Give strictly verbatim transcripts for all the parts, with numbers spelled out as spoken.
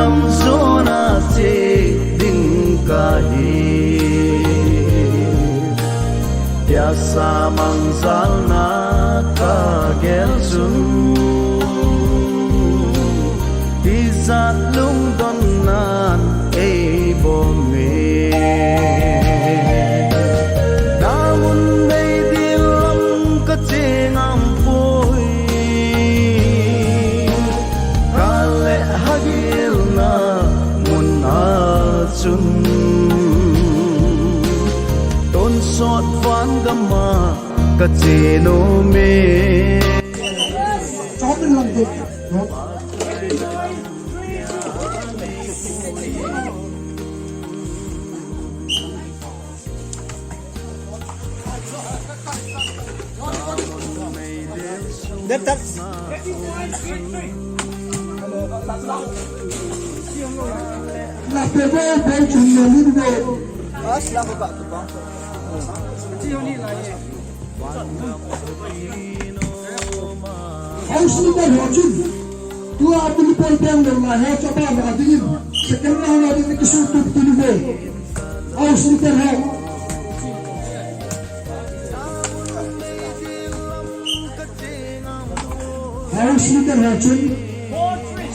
Lam jona che ding kahi, tia samang jalna kagel chun, ijat lungdon nan eibom e. Namun nei ding lam kache ngam poi, kale hagilna mun a chun, tonsot van gam a kache nom e. House leader ho chun, tua bul poi peng lou lai ho chu abana dingin, second round a ding kisu tup tuni ve. House leader ho. House leader ho chun,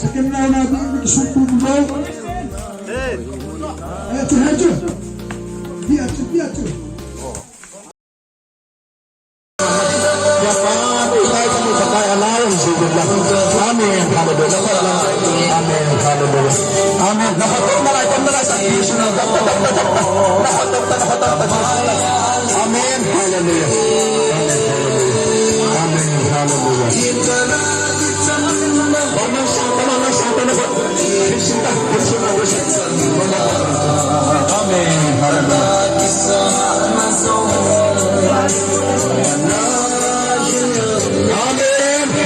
second round a ding kisu tup tuni ve. Hai chu, hai chu. Dia chu, dia chu. Amen. Hallelujah. Amen. Hallelujah. Amen. Amen. Hallelujah. Amen. Hallelujah. Amen. Hallelujah. Amen. Hallelujah. Amen. Amen. Hallelujah. Amen.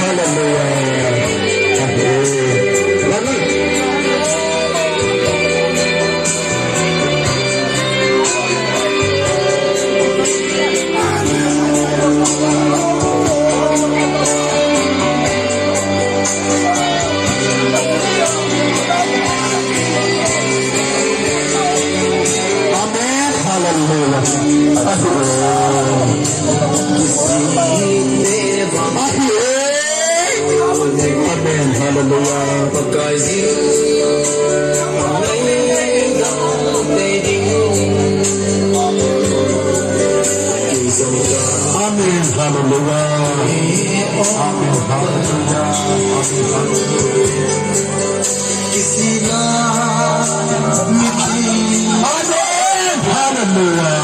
Amen. Hallelujah. Amen. Hallelujah. Amen. Hallelujah. Amen. Hallelujah. Amen. Hallelujah.